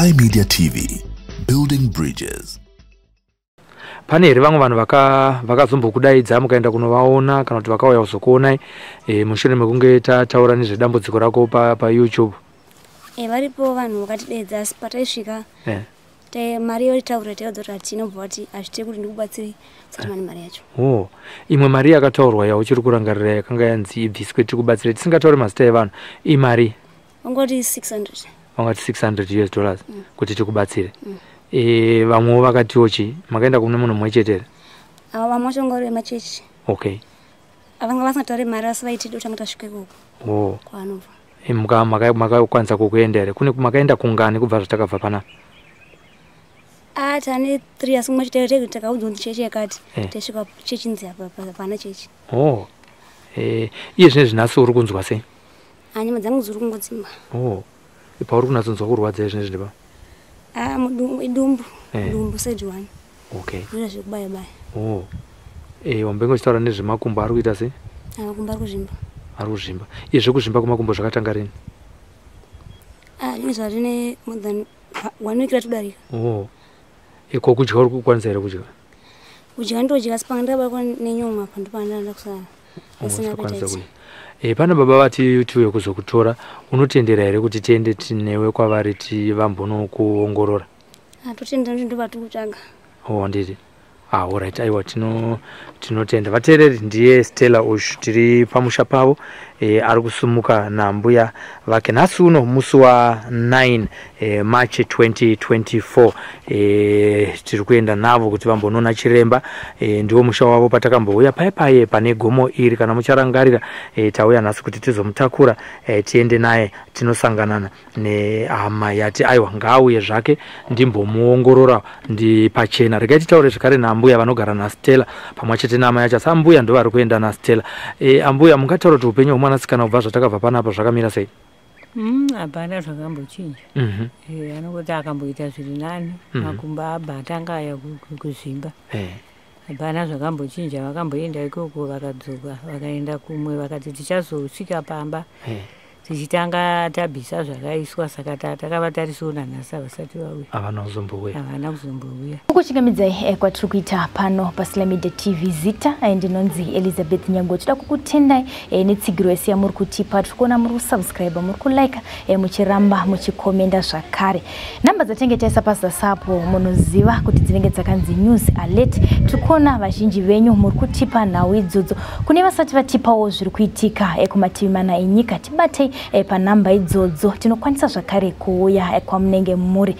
Sly Media TV, building bridges. Pane here vamwe vanhu vakazombokudaidza mukaenda kunovaona kana kuti vakauya kuzokuonai mushure mekunge tataura nezvedambudziko rako paYouTube? Varipo vanhu vakatidaidza, asi pataisvika mari yoitaura taudza kuti hatina, ubva vati hazviite kuti ndikubatsire usati mane mari yacho. Oh, imwe mari yakataurwa yauchiri kurangarira yakanga yanzi ibviswe tikubatsire, tisingatauri mazita evanhu, imari? Vangoti 600. Vangati 600 US dollars kuti tikubatsire. Vamwewo vakatiwo chii? Makaenda kune munhu mumwe chete here? Ava vamwe vacho vanga vari vemachechi. Avanga vasingatauri mari, asi vaitida kutanga tasvika ikoko kwavanobva. Makakwanisa kukuenda here? Kune makaenda kungani kubva zvatakabva panapa? A, tane 3, asi kumwe chete takaudzwa kuti chechi yakati. Tasvika chechinzi apa hapana chechi. Oh. Iye zvinezvi nhasi uri kunzwa sei? Nyama dzangu dziri kungodzimba. Oh. Pauri kunatsonzwa kurwadza izvinezvi ndipa? A, idumbu. Dumbu side one. Zvinoita zvekubaya baya. Oh. Wambenge uchitaura nezvemakumbo, ari kuita sei? Makumbo ari kuzvimba. Ari kuzvimba. Iye zvekuzvimba kwemakumbo zvakatanga rini? Zvinenge zvarine more than one week ratodarika. Oh. Ko kudya uri kukwanisa here kudya? Kudya ndodya, asi panga ndakabatwa nenyongo apa ndopanda kusara. Asina Usakwanisa appetite. Kudya. Pana baba vati tiuye kuzokutora, unotendera here kuti tiende tinewe kwavari tivambonokuongorora? Totenda kuti ndovati kutsvaga. Oh, nditi. Ah, alright, aiwa, tinotenda. Vateereri, ndiye Stella Ush, tiri pamusha pavo, ari kusumuka nambuya vake nhasi uno musi wa9 March 2024. Tiri kuenda navo kuti vambonoona chiremba. Ndiwo musha wavo patakambouya paye paye pane gomo iri, kana mucharangarira. Tauya nhasi kuti tizomutakura, tiende naye tinosangana nehama yati aiwa, ngaauye zvake ndimbomuongorora ndi pachena. Regai titaure zvekare naambuya vanogara naStella pamwe chete naamai yacho, asi ambuya ndo vari kuenda naStella. Ambuya, mungataura kuti upenyu hwemwanasikana kubva zvatakabva panapa zvakamira sei? Hapana zvakambochinja. Anongoti akamboita zviri nani. Makumbo abva atanga aya kuzvimba. Hapana zvakambochinja. Vakamboenda ikoko, vakadzoka, vakaenda kumwe, vakati tichazosvika pamba tichitanga tabvisa zvakaiswa. Saka takavatarisiwo nanhasi havasati vauya. Havana kuzombouya. Havana kuzombouya. Kukuchingamidzai kwatiri kuita pano paSly Media TV. Zita ndinonzi Elizabeth Nyango. Toda kukutendai netsigiro yese yamuri kutipa. Tiri kuona muri kusubscribe, muri kulike, muchiramba muchikomenda zvakare. Namba dzatenge taisa pazasi apo munoziva kuti dzinenge dzakanzi news alert. Tiri kuona vazhinji venyu muri kutipa nhau idzodzo. Kune vasati vatipawo zviri kuitika kumativi mana enyika, tibatei panhamba idzodzo, tinokwanisa zvakare kuuya kwamunenge muri.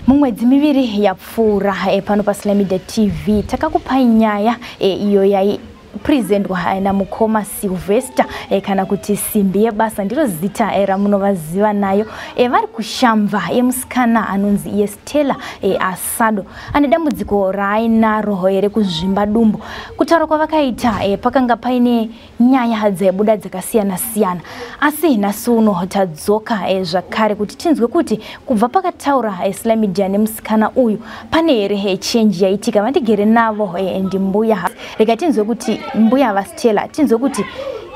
Mumwedzi 2 yapfuura, pano paSly Media TV takakupai nyaya iyo yai presentwa namukoma Sylvester, kana kuti Simbi Yebasa, ndiro zita ramunovaziva nayo. Vari kushamba yemusikana anonzi iye Stella Asado, ane dambudziko raainaro rekuzvimba dumbu. Kutaura kwavakaita, pakanga paine nyaya dzaibuda dzakasiyana siyana, asi nhasi uno tadzoka zvakare kuti tinzwe kuti kubva pakataura Sly Media nemusikana uyu pane here change yaitika. Vandigere navo ndimbuya. Rega tinzwe kuti mbuya vaStella, tinzwe kuti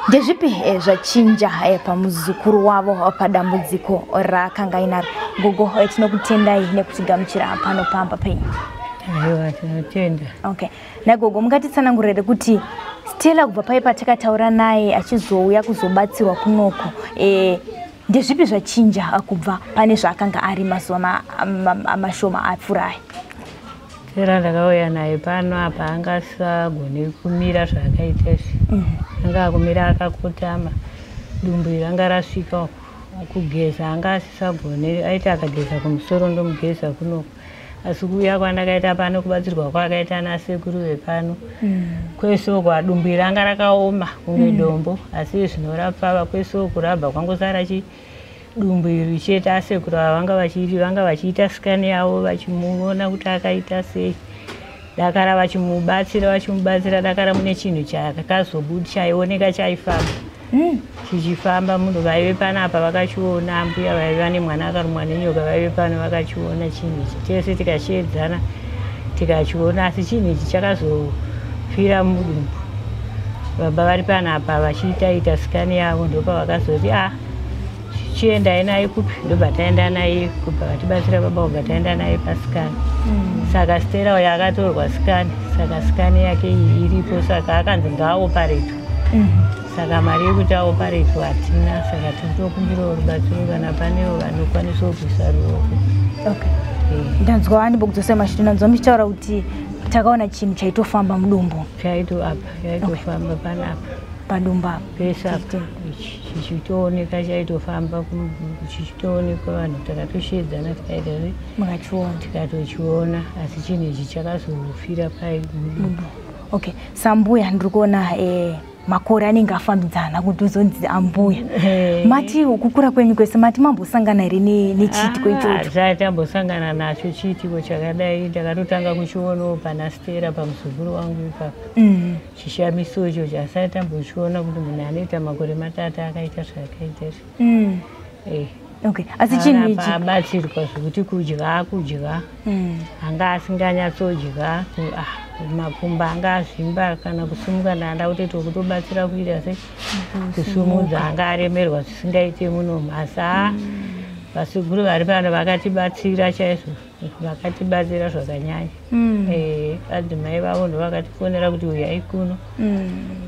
ndezvipi zvachinja pamuzukuru wavo padambudziko raakanga ainaro. Gogo, tinokutendai nekutigamuchira pano pamba penyu. Aiwa, tinotenda. Okay, nagogo, mungatitsanangurire kuti Stella kubva pai patakataura naye achizouya kuzobatsirwa kunoko, ndezvipi zvachinja kubva pane zvaakanga ari mazuva mashoma apfuura aya? Stella ndakauya naye pano apa angasagoni kumira zvaakaita izvi. Anga akumira akakotama, dumbu iri ranga rasvika uku. Kugeza anga asisagoni, aiti akageza kumusoro ndomugeza kunoku. Asi kuuya kwandakaita pano, kubatsirwa kwakaita nasekuru vepano, kwese uku dumbu iri ranga rakaoma kunge dombo, asi zvinorapfava. Kwese uku rabva kwangosara chi dumbu iri chete. Asekuru ava vanga vachiita scan yavo, vachimuona kuti akaita sei, dakara vachimubatsira, vachimubatsira, dakara mune chinhu chakazobuda chaioneka chaifamba, chichifamba. Munhu vaive panapa vakachiona, mbuya vaiva nemwana akarumwa nenyoka vaive pano, vakachiona chinhu ichi. Tese tikashedzana tikachiona, asi chinhu ichi chakazofira mudumbu. Baba vari panapa vachiita ita scan yavo, ndopavakazoti a. Chiendai naye kupi? Ndobva taenda naye kubva vatibatsira baba, kubva taenda naye pasikani. Saka Stella uyo akatorwa sikani, saka sikani yake iyi iripo, saka akanzi ngaaoparetwe. Saka mari yekuti aoparetwe hatina, saka tinotokumbirawo rubatsiro kana panewo vanokwanisa kubvisa ruoko. Okay. Ndanzwa andimbokudzosai mashito, ndanzwa muchitaura kuti takaona chinhu chaitofamba mudumbu. Chaito apa, chaitofamba panapa. Padumbu apa. Pese apa chichitooneka, chaitofamba chichitoonekwa, vanhu takatoshedzana tikaita se Makachiona. Tikatochiona, asi chinhu ichi chakazofira pai mudumbu. Okay, sambuya ndiri kuona makore anenge afambidzana kuti uzonzi ambuya. Mati kukura kwenyu kwese mati mambosangana here nechiitiko ichocho? Hatisati tambosangana nacho chiitiko chakadai. Ndakatotanga kuchionawo pana Stella, pamuzukuru wangu ipapo. Chishamiso ichocho asati tambochiona, kuti munhu anoita makore 3 akaita zvakaita izvi. Okay, asi chinhu ichi Abatsirwa zvekuti kudya akudya, anga asinganyatsodya, makumbo anga azvimba, kana kusumuka ndanda kutoita kutobatsira kuita se kusumudza, anga aremerwa zvisingaite munomu. Asi vasekuru vari pano vakatibatsira chaizvo, vakatibatsira zvakanyanya. Adzimai vavo ndo vakatifonera kuti uyai kuno.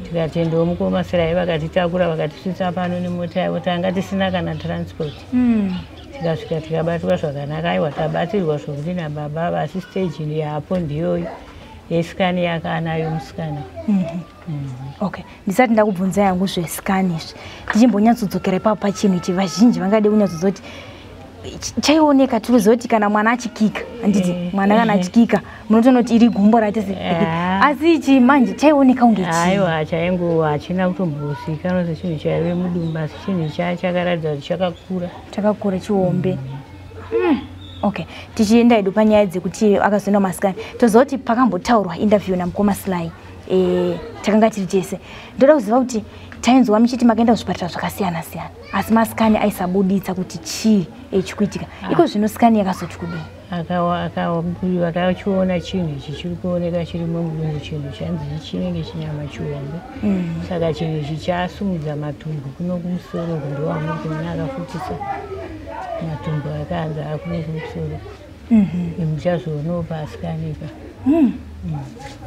Tikatendawo mukoma Sirai, vakatitakura vakatisvitsa pano nemota yavo. Tanga tisina kana transport. Tikasvika tikabatwa zvakanaka. Aiwa, tabatsirwa zvokuti nababa ava, asi stage yapo ndiyoyi yesikani yakaanayo musikana. Okay, ndisati ndakubvunza yangu zvesikani izvi, tichimbonyatsodzokera ipapo pachinhu ichi, vazhinji vangade kunyatsoziva kuti chaioneka. Tiriziva kuti kana mwana achikika, handiti? Mwana kana achikika munotoona kuti iri gumbo racho asi ichi manje chaioneka kunge chii? Aiwa, chaingo hachina kutombozikanwa sechinhu chaive mudumbu, asi chinhu chakaratidza kuti chakakura. Chakakura, chihombe. Okay, tichienda hedu panyaya dzekuti akazoenda kumasikani, toziva kuti pakambotaurwa interview namukoma Sly, takanga tiri tese. Ndoda kuziva kuti tainzwa muchiti makaenda kuzvipatara zvakasiyana siyana, asi masikani aisabuditsa kuti chii chikuitika. Iko zvino sikani yakazoti kudii? Vakachiona chinhu ichi chiri kuoneka chirimo mudumbu, chinhu chanzi chinenge chinyama chihombe. Saka chinhu ichi chasumudza matumbu kuno kumusoro, ndowamuri kuona akafutisa matumbu akanzi akuno kumusoro. Muchazoonawo pasikani pa.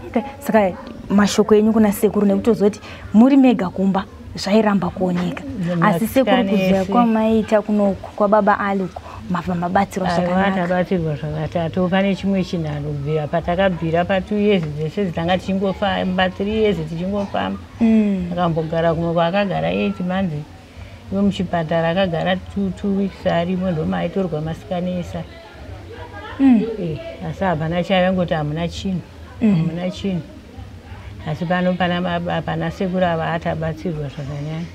Okay. Saka mashoko enyu kuna sekuru, nekutoziva kuti muri mega kumba, zvairamba kuoneka, asi sekuru Masikani kuziva ese. kwamaita kunoku kwababa Ali uku, mabva mabatsirwa Aiwa, zvakanaka. Tabatsirwa zvakatatu. Pane chimwe chinhano kubvira patakabvira pa2 years dzese dzitanga tichingofamba, 3 years tichingofamba. Akambogara kumwe kwaakagara 8 months ivo muchipatara, akagara 2 weeks arimo, ndomaitorwa masikani esa. Asi hapana chaivangoti hamuna chinhu, hamuna chinhu. Asi pano pana baba, pana sekuru ava, atabatsirwa zvakanyanya.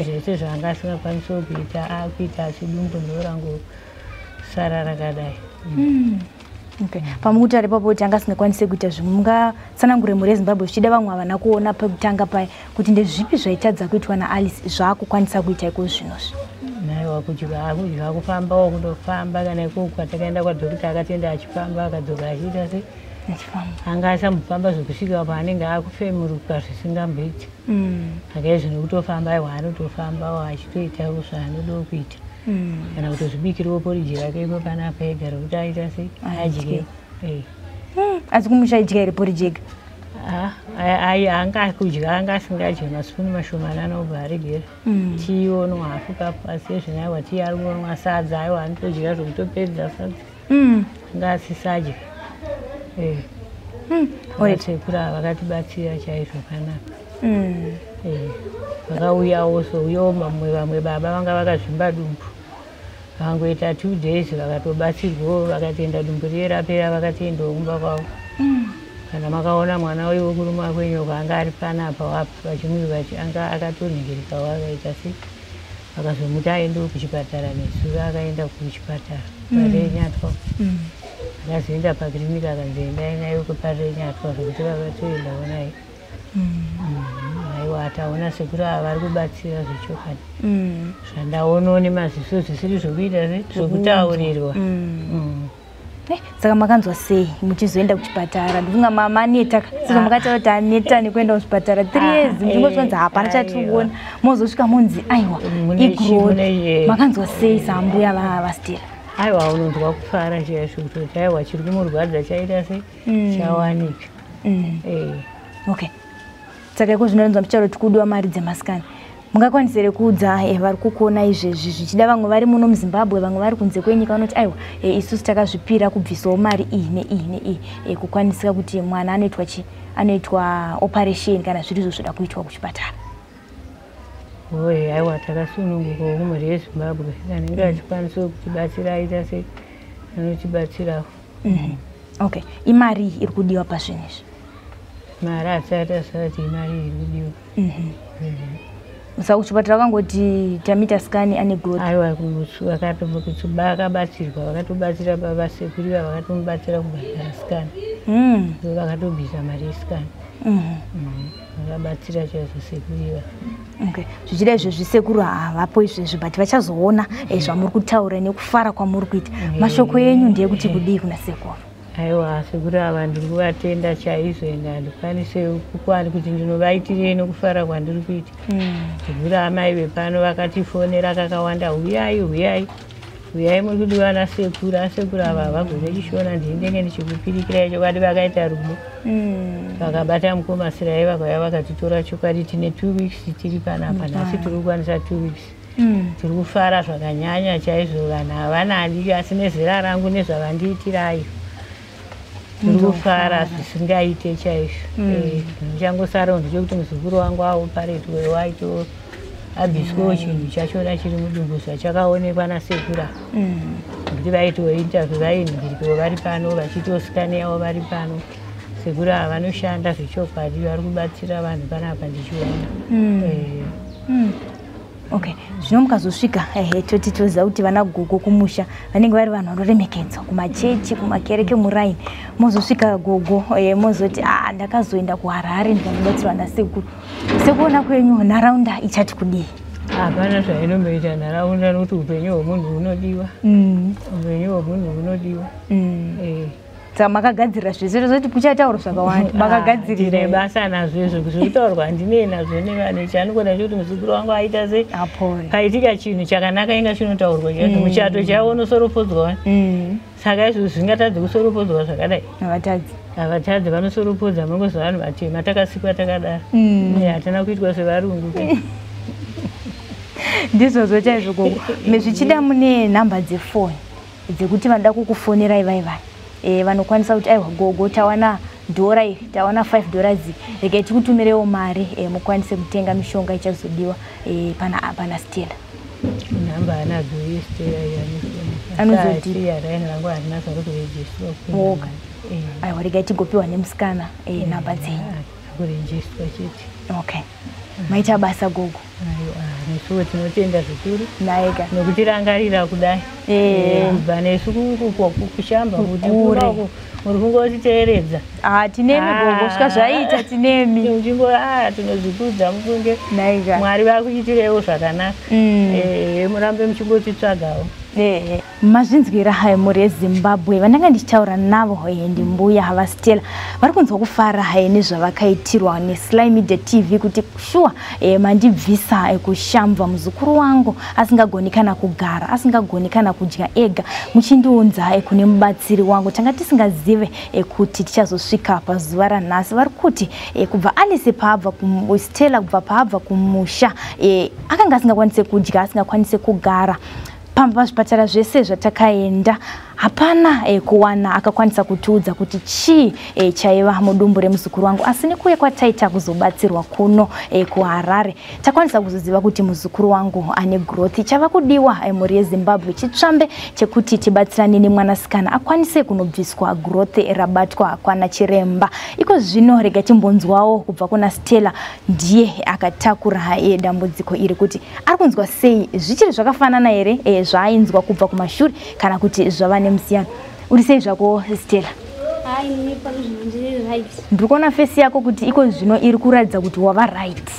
Zvese zvaanga asingakwanisi kuita akuita, asi dumbu ndorangosara rakadai. Okay. Pamukutaura ipapo kuti anga asingakwanisi kuita zvimwe, mungatsanangure mhuri yeZimbabwe, zvichida vamwe havana kuona pekutanga paya, kuti ndezvipi zvaitadza kuitwa naAlice zvaakukwanisa kuita iko zvinozvi? Naiwa, kudya akudya, kufambawo kutofamba. Kana ikoko kwatakaenda kwadhokita, akatenda achifamba, akadzoka achiita se Achifamba. Anga asambofamba zvekusvika paanenge akufemuruka zvisingamboiti. Saka izvo nekutofamba, aiwa, anotofambawo achitoitawo zvaanodawo kuita, kana kutozvibikirawo poriji rake ipo panapa ega rekuti aita sei, adye. Asi kumusha idya here poriji ega? Ah, ai anga kudya anga asingadyi, masipuni mashomanana obva aregera. Tii onwa hafu kapu, asi ezvino aiwa, tii ari kunwa, sadza aiwa, anotodya zvekutopedza sadza. Anga asisadya. Sekuru ava vakatibatsira chaizvo panapa. Vakauyawo souyawo vamwe vamwe baba vanga vakazvimba dumbu, vakangoita 2 days vakatobatsirwawo, vakatoenda, dumbu riye rapera, vakatoendawo kumba kwavo. Kana makaona mwana uyu wekurumwa kwenyoka anga ari panapa wapa vachimuti anga akatonhingirikawo, akaita sei, vakazomuti aendewo kuchipatara nezuro, akaenda kuchipatara Parenyatwa. Akazoenda pakiriniki, akanzi endai naye kuParenyatwa, zvokuti vakatoendawo naye. Aiwa, taona sekuru ava vari kubatsira zvechokwadi. Zvandaonawo nemaziso, zvisiri zvokuita se zvokutaurirwa. Saka makanzwa sei muchizoenda kuchipatara? Ndifunga maneta saka makataura kuti aneta nekuenda kuchipatara 3 years muchingozvanzi hapana chatiri kuona, mozosvika munzi aiwa, igrowth. Makanzwa sei sambuya vaStella? Aiwa, unonzwa kufara chaizvo kutoti aiwa, chiri kumurwadza chaita sei, chawanika. Okay, saka iko zvinoronzwa muchitaura kuti kudiwa mari dzemascan. Mungakwanisa here kuudza vari kukuona izvezvi, zvichida vamwe vari muno muZimbabwe, vamwe vari kunze kwenyika, vanoti aiwa, isusu takazvipira kubvisawo mari iyi neiyi neiyi, kukwanisika kuti mwana anoitwa chi anoitwa operation kana zviri izvo zvoda kuitwa kuchipatara? Oye, aiwa, takasunungukawo kumhuri yeZimbabwe. Anenge achikwanisa kutibatsira aita sei, anotibatsirawo. Okay, imari iri kudiwa pazvinhu izvi? Mari hatisati asati imari iri kudiwa. Saka kuchipatara vakangoti tamita scan, ane growth? Aiwa, vakabatsirwa, vakatobatsira vasekuru iva, vakatomubatsira kubhadhara scan. Ndo vakatobvisa mari yescan. Vakabatsira chaizvo sekuru iva. Okay, zvichida izvezvi sekuru havapo izvezvi, but vachazoona zvamuri kutaura nekufara kwamuri kuita. Mashoko enyu ndeyekuti kudii kuna sekuru? Aiwa, sekuru ava ndiri kuvatenda chaizvo, ende handikwanise kukwani kuti ndinovaitirei nokufara kwandiri kuita. Sekuru amai vepano vakatifonera kakawanda, "Huyai, huyai, huyai, muri kudiwa nasekuru." Asekuru ava havagone chiShona, ndini ndenge ndichikupirikirai. Chokwadi vakaita rudo, vakabata mukoma Sirai, vakauya vakatitora. Chokwadi tine 2 weeks tiri panapa nhasi, tiri kukwanisa 2 weeks. Tiri kufara zvakanyanya chaizvo. Vanhu havanadi, asi nezera rangu nezvavandiitirayo, tiri kufara zvisingaite chaizvo. Ndichangosarawo ndechekuti muzukuru wangu aoparetwe, waito abviswewo chinhu chachona chiri mudumbu zvachakaonekwa nasekuru ava, nekuti vaitiwo interview, vainhingirikiwo vari pano, vachiitiwo scan yavo vari pano. Sekuru ava vanoshanda zvechokwadi, vari kubatsira vanhu panapa ndichiona. Okay, zvino mukazosvika, ehe, toti toziva kuti vana gogo kumusha vanenge vari vanhu vanoremekedzwa kumachechi, kumakereke, muraini. Mozosvika gogo, mozoti, "A, ndakazoenda kuHarare ndikanobatsirwa nasekuru." Sekuona kwenyu, nharaunda ichati kudii? Hapana zvainomboita nharaunda, nokuti upenyu hwemunhu hunodiwa. Upenyu hwemunhu hunodiwa. Saka makagadzirira zvese, tozoti kuchataurwa zvakawanda, makagadzirira? Tine basa nazvo izvo zvekutaurwa, handinei nazvo nevanhu. Chanogona chekuti muzukuru wangu aita sei, apore. Paitika chinhu chakanaka inga chinotaurwa chaizvo, muchato chaiwo unosoropodzwa. Saka izvo zvingatadzi kusoropodzwa zvakadai? Havatadzi. Havatadzi, vanosoropodza. Mungoziva vanhu vatema takasikwa takadaro. Hatina kuitwa sevarungu. Ndizvozvo chaizvo gogo. Zvichida mune nhamba dzefoni dzekuti vanoda kukufonerai vaivai, vanokwanisa kuti aiwa gogo, tawana dhora iri, tawana $5, regai tikutumirewo mari, mukwanise kutenga mishonga ichazodiwa pana Stella? Nhamba anadzo iStella. Anozoti- Yaraini rangu harina zvaro kurejistwa. Okay. Aiwa, regai tigopiwa nemusikana nhamba dzenyu. Kurejistwa chete. Okay, maita basa gogo. Aiwa, nesuwo tinotenda zvikuru Naika. Nokutirangarira kudai. Kubva nesu kushamba kuti Kure. kunoku muri kungotiteeredza. Ah, tinemi gogo, svika zvaita, tinemi. Uchingo tinozvikudza mukunge. Naika. Mwari vakuitirewo zvakanaka. Murambe muchingotitsvagawo. Mazvinzwira hai, mhuri yeZimbabwe. Vandanga ndichitaura navo ndimbuya vaStella, vari kunzwa kufara nezvavakaitirwa neSly Media TV, kuti shuwa, mandibvisa kushambwa, muzukuru wangu asingagoni kana kugara, asingagoni kana kudya ega, muchindiunza kune mubatsiri wangu. Tanga tisingazive kuti tichazosvika pazuva ranhasi. Vari kuti kubva Alice paabva, Stella kubva paabva kumusha, akanga asingakwanise kudya, asingakwanise kugara. Pamba pazvipatara zvese zvatakaenda hapana kuwana akakwanisa kutiudza kuti chii chaiva mudumbu remuzukuru wangu. Asi nekuuya kwataita kuzobatsirwa kuno kuHarare, takwanisa kuzoziva kuti muzukuru wangu ane growth. Chava kudiwa, mhuri yeZimbabwe, chitsvambe chekuti tibatsirane nemwanasikana akwanise kunobviswa growth rabatwa kwana chiremba iko zvino. Rega timbonzwawo kubva kuna Stella, ndiye akatakura dambudziko iri, kuti ari kunzwa sei. Zvichiri zvakafanana here zvaainzwa kubva kumashure, kana kuti zvava nemusiyano? Uri sei zvako, Stella? Hai, inini pano zvino ndiri right. Ndiri kuona face yako kuti iko zvino iri kuratidza kuti wava right.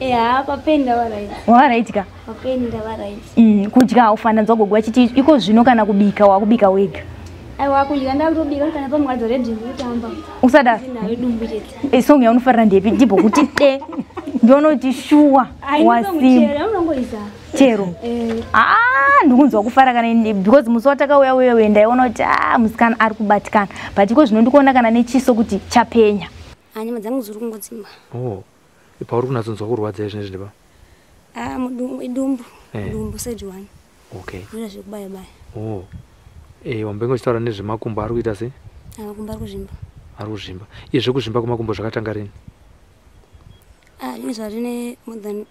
Eya, papain ndava right. Wava right ka? Papain ndava right. Kudya haufananzwa gogo vachiti iko zvino kana kubika wakubika wega. Aiwa kudya ndakutobika kana pamukadzi redhiyo kutamba. Usadaro. Ndinayo dumbu chete. Song yaunofarira ndepi ndibho kuti de ndiona kuti shuwa wasimba. Unongoisa. Chero. Ah, ndikunzwa kufara kana because musi watakauya uye ndaiona kuti ah musikana ari kubatikana. But iko zvino ndikuona kana nechiso kuti chapenya. Nyama dzangu dziri kungodzimba. Oh. Pauri kunatsonzwa kurwadza izvi nezvi pa? Ah, idumbu. Dumbu side 1. Okay. Zvinoita zvekubaya baya. Oh. Wambenge uchitaura nezvemakumbo ari kuita sei? Makumbo ari kuzvimba. Ari kuzvimba. Iye zvekuzvimba kwemakumbo zvakatanga rini? Ah, zvinenge zvarine more than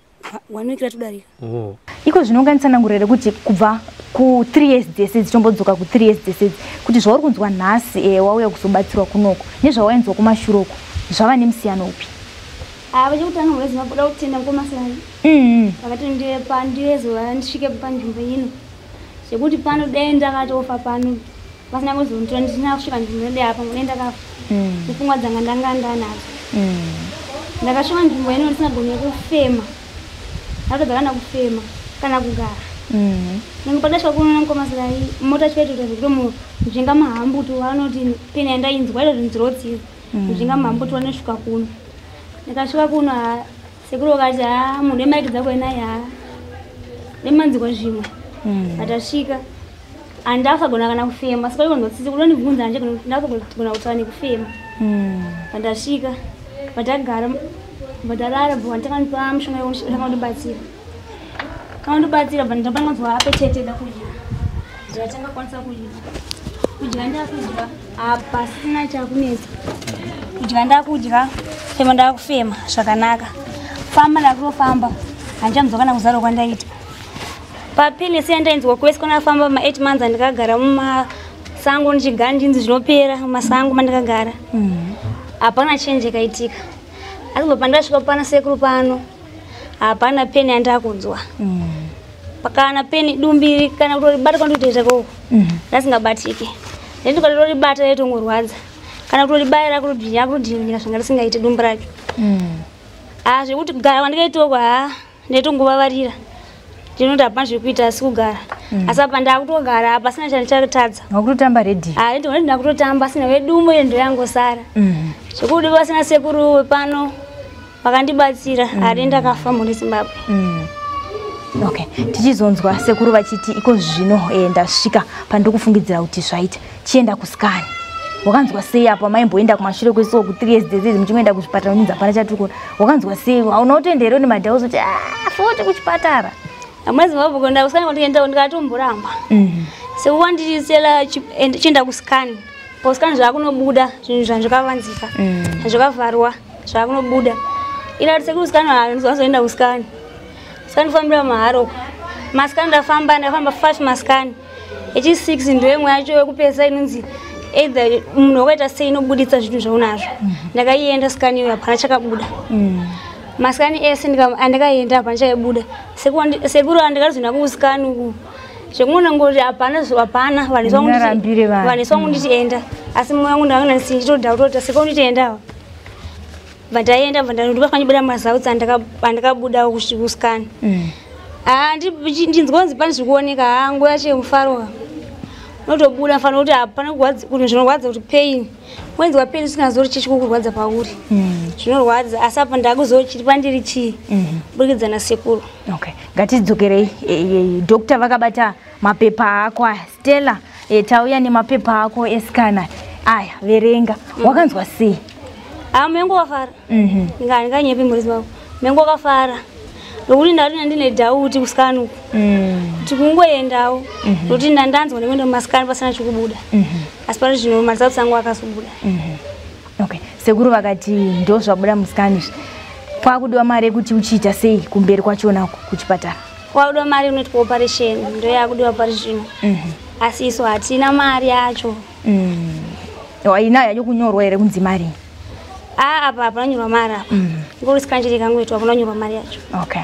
1 week ratodarika. Oh. Iko zvinonganitsanangura here kuti kubva ku 3 years dzese dzichombodzoka ku 3 years dzese kuti zvauri kunzwa nhasi wauya kuzobatsirwa kunoko nezvawainzwa kumashure uko zvava nemusiyano upi? Ah, vachikutanga mhuri Zimbabwe kuda kutenda mukomasai. Vakati ndiye ndisvike panzvimbo ino. Zvekuti pano dai ndakatofa pano vasina kuzonditora ndisina kusvika nzvimbo ino apa dai ndakafa. Pfungwa dzanga ndanga ndanadzo. Ndakasvika nzvimbo ino ndisingagoni kufema. Ndakatadza kana kufema kana kugara. Nyange pandasvika kuno namukomasai mota chikaita zvekutomunzvenga mahambuto vanoti peni yandainzwa ita zvinzirotsi. Nzvenga mahambuto vanosvika kuno. Ndakasvika kuno sekuru vakati munhu emaiki dzako enai nemanzwa zvimwe. Atasvika andasagona kana kufema saka ikonzotsitsi kudondibvunza nje ndasagona kutaura nekufema. Pandasvika pandagara pandarara pandakandipa mushonga yakandibatsira. Kandibatsira pandapanganzwa appetite da kudya. Ndatanga kwanisa kudya. Kudya ndakudya pasina chakunetsa. Kudya ndakudya fema ndakufema zvakanaka. Famba ndakutofamba handichanzwa kana kuzara kwandaita. Papilisi yandainzwa kwese kwanafamba ma 8 months andikagara mumasango ndichigara ndinzi zvinopera mumasango mandakagara. Hapana change yakaitika. Asi kubva pandasvika pana sekuru pano hapana peni yandakunzwa. Pakana peni dumbiri kana kutoribata kwandotoita koko rasingabatiki. Ndendikati kutoribata raitongorwadza. Kana kutoribaya rakutobvinya kutodhinyika zvanga risingaiti dumbu racho. Ah, zvekuti kugara kwandikaitoko ndaitongovavarira. Ndinoti hapana zvekuita asi kugara. Asi apa ndakutogara pasina chandichatadza. Wakutotamba redhiyo? Ah, ndinoti ndakutotamba asina wedumbu iro ndoyangosara. Zvekuti pasina sekuru pano vakandibatsira ari ndakafa mhuri Zimbabwe. Okay, tichizonzwa sekuru vachiti iko zvino ndasvika pandikufungidzira kuti zvaita. Chienda kusikani. Wakanzwa sei apa maimboenda kumashure kwesuwo ku 3 years dzese muchingoenda kuzvipatara unonzi hapana chatiri kuona. Wakanzwa sei? Hauna kutoenda here nemadhawu kuti futi kuchipatara? Amwe Zimbabwe kuenda kusikani kwandikaenda ndikatomboramba. Sekuva ndichisela chienda kusikani. Pakusikani zvakunobuda zvinhu zvandakavanzika. Zvakavharwa zvakunobuda. Ila kuti sekuru kusikani vazoenda kusikani. Sikani fambira maharo. Masikani ndafamba 5 masikani. Echi 6 ndiyo imwe yacho yekupesa inonzi either munhu wakaita sei inobuditsa zvinhu zvaunazvo. Ndakaienda sikani iyo hapana chakabuda. Masikani ese andakaenda hapana chaibuda. Sekuru andikazoenda kusikani uku. Zvekunongoti hapana hapana vanhu vangu ndichienda. Asi moyo wangu ndakanga ndichitoda kutoti sekuru ndichiendawo. Vandaenda vandandibafanyibuda mazautsi andakabuda kusikani. Ndinzwa kunzi pane zvikuoneka nguva yacho yemufaro. Unotobuda mfano kuti hapana kuti zvinorwadza kuti pain. Wenzwa pain usingazori chichi kukurwadza pauri. Zvinorwadza asi apa ndakuzochiri pandiri chii kuburikidza nasekuru. Okay, ngatidzokerei. Doctor vakabata mapepa ako aya. Stella, tauya nemapepa ako esikana aya verenga. Wakanzwa sei? Mengo wakafara. Ndinganyepi mhuri Zimbabwe. Mengo wakafara. Nokuti ndati ndine dhauti kusikani uku. Kuti kungoendawo. Nokuti ndandanzwa nekuenda mumasikani pasina chikubuda. Asi pari zvino maresults angu akazobuda. Okay, sekuru vakati ndo zvabuda musikani izvi. Kwakudiwa mari yekuti uchiita sei kumberi kwachona kuchipatara? Kwakudiwa mari inoitwa operation ndo yakudiwa pari zvino. Asi isu hatina mari yacho. Inayo yacho kunyorwa here kunzi mari? Apa hapana nyorwa mari apa. Ngori sikani chete ikangoitwa hapana nyorwa mari yacho. Okay.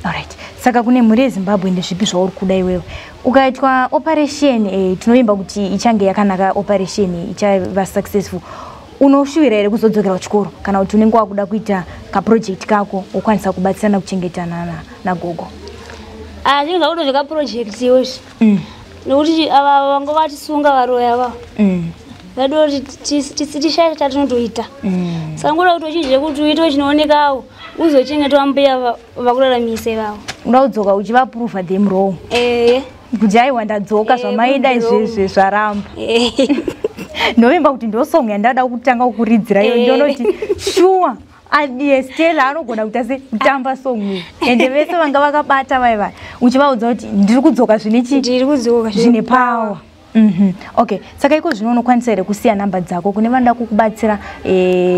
Alright. Saka kune mhuri yeZimbabwe ndezvipi zvauri kuda iwewe? Ukaitwa operation tinoimba kuti ichange yakanaka operation ichava successful. Unoshuwira here kuzodzokera kuchikoro kana kuti unenge wakuda kuita kaproject kako ukwanisa kubatsirana kuchengetana nagogo? Zvinhu zvakuda zvekaproject izvi. Nekuti ava vanga vatisunga varoyi ava vaida kuti tishaye chatinotoita. Saka ngoda kuti uchidye kuti uite chinoonekawo uzochengetwa mbuya vakuraramise vavo. Unoda kudzoka uchivaprova them wrong. Ehe. Kuti aiwa ndadzoka zvamaida izvezvi zvaramba. Ndovimba kuti ndosong yandada kutanga kukuridzira iyo, ndiona kuti shuwa adiye Stella anogona kuita se kutamba song iyi. Ende vese vanga vakabata vai vai uchivaudza kuti ndiri kudzoka zvine chi, ndiri kudzoka zvine power. Okay, saka iko zvino unokwanisa here kusiya namba dzako kune vanoda kukubatsira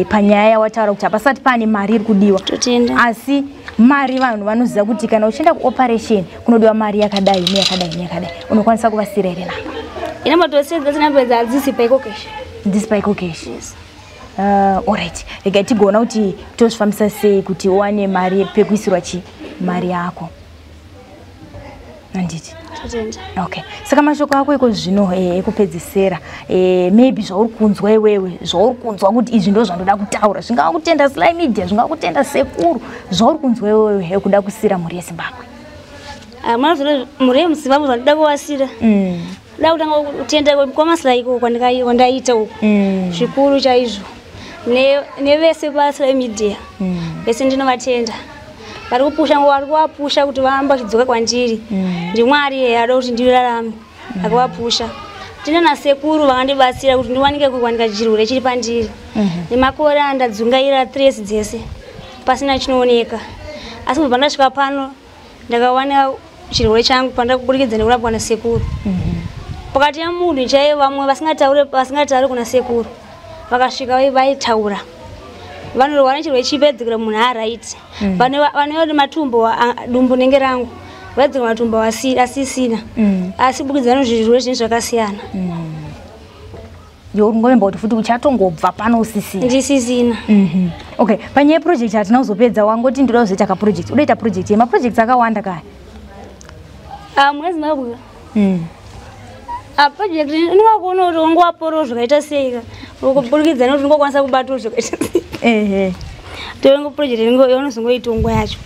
panyaya yawataura kuti hapasati pane mari iri kudiwa? Totenda. Asi mari vanhu vanoziva kuti kana uchienda kuoperation kunodiwa mari yakadai neyakadai neyakadai, unokwanisa kuvasiyira here namba? Inamba tosiya dzese namba idzi hadzisi paEcoCash. Dzisi paEcoCash. Yes. Alright, rega tigoona kuti tozvifambisa sei kuti uwane mari pekuisirwa chi mari yako, handiti? Totenda. Okay, saka mashoko ako iko zvino ekupedzisera, maybe zvauri kunzwa iwewe, zvauri kunzwa kuti izvi ndo zvandoda kutaura, zvingava kutenda Sly Media, zvingava kutenda sekuru, zvauri kunzwa iwewe ekuda kusiyira mhuri yeZimbabwe? Mwana mhuri yemuZimbabwe zvandoda kuvasira, da kutanga kutenda kwaMaSly iko kwandaita uku zvikuru chaizvo, nevese paSly Media vese ndinovatenda vari kupusha, vari kuvapusha kuti varambe vachidzoka kwandiri. NdiMwari ada kuti ndirarame akavapusha. Tine nasekuru vakandibatsira kuti ndiwanike kuwanika chirwere chiri pandiri nemakore andadzungaira 3 dzese pasina chinooneka, asi kubva ndasvika pano ndakawanika chirwere changu pandakuburikidza nekurapwa nasekuru. Pakati yemunhu chaiye vamwe vasingatauri kuna sekuru vakasvika vaitaura vanorwara nechirwere chipedzekera munhu aright, vanouya matumbo dumbu nenge rangu vaidzika matumbo asisina, asi kubudikidza nezvirwere zvinhu zvakasiyana. Iwe ungovimba kuti futi uchatongobva pano usisina? Ndisisina. Okay, panyaya yeproject hatina kuzopedza, wangoti ndoda kuzoita kaproject. Unoita project yemaprojects akawanda kaya? Mune Zimbabwe project ndingakuona kuti ungowaporawo zvakaita sei ka, kuburikidza nekuti ungokwanisa kubatawo zvakaita sei. Toengo project yaunozongoita nguva yacho.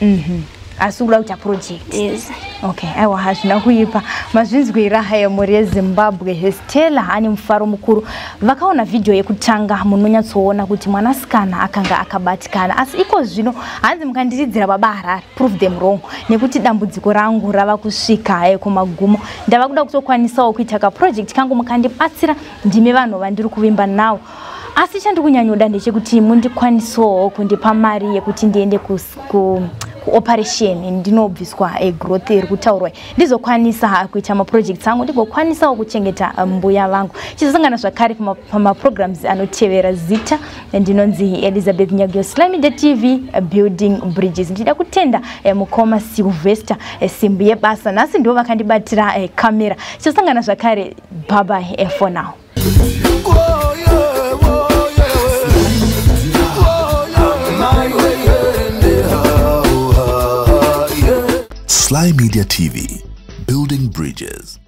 Asi unoda kuita project? Yes. Okay, aiwa, hazvina kuipa. Mazvinzwira haya mhuri yeZimbabwe, Stella ane mufaro mukuru. Vakaona vhidhiyo yekutanga munonyatsoona kuti mwanasikana akanga akabatikana, asi iko zvino hanzi mukandiridzira Baba Harare, prove them wrong, nekuti dambudziko rangu rava kusvika kumagumo, ndava kuda kutokwanisawo kuita kaproject kangu, mukandibatsira, ndime vanhu vandiri kuvimba nawo. Asi chandiri kunyanyoda ndechekuti mundikwanisawo kundipa mari yekuti ndiende kuoperation ndinobviswa growth iri kutaurwa, ndizokwanisa kuita maprojects angu, ndigokwanisawo kuchengeta mbuya vangu. Chizosangana zvakare pamaprograms anotevera. Zita ndinonzi Elizabeth Nyagio, Sly Media TV, building bridges. Ndichida kutenda mukoma Sylvester, simbi yebasa, nhasi ndo vakandibatira kamera. Chizosangana zvakare, bye bye for now. Oh, yeah, oh, yeah. Oh, yeah. Sly Media TV, building bridges.